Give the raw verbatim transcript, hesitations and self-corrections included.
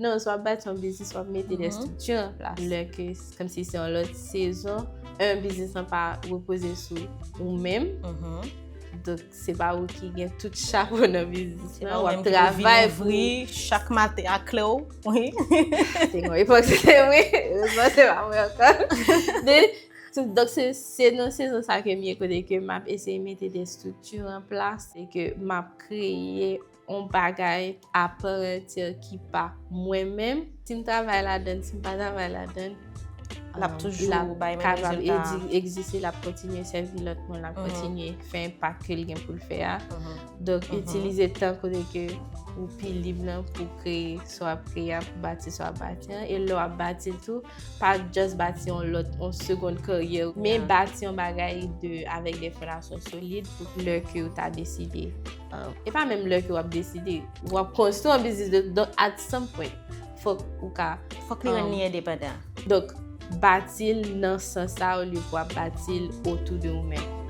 Non, si w ap bati yon biznis, w ap mete de estrikti an plas. Lè ke, kòmsi se yon lòt sezon, yon biznis lan pa repoze sou ou menm. Donk, se pa ou ki gen tout chapo nan biznis lan. W ap travay pou chak maten a klè w. Wi. Se yon epòk, se te mwen. Erezman, se pa mwen ankò. Donk, se nan sezon sa ke m ye, kote ke m ap eseye mete de estrikti an plas e ke m ap kreye yon bagay aparantye ki pa mwen menm. Si m travay ladan, si m pa travay ladan, l ap toujou bay menm rezilta. Egziste, l ap kontinye sèvi lòt moun, l ap kontinye fè enpak ke l gen pou l fè a. Donk, itilize tan kote ke ou pi lib lan pou kreye sa w ap kreye a, pou bati sa w ap bati an. E lè w ap bati l tou, pa just bati yon lòt, yon segonn karyè, men bati yon bagay de, avèk de fondasyon solid pou lè ke w ta deside. E pa menm lè ke w ap deside, w ap konstwi yon biznis de, donk, at some point, fòk ou ka. Fòk li rann li endepandan. Donk, bati l nan sans sa olye pou w ap bati l otou de ou menm.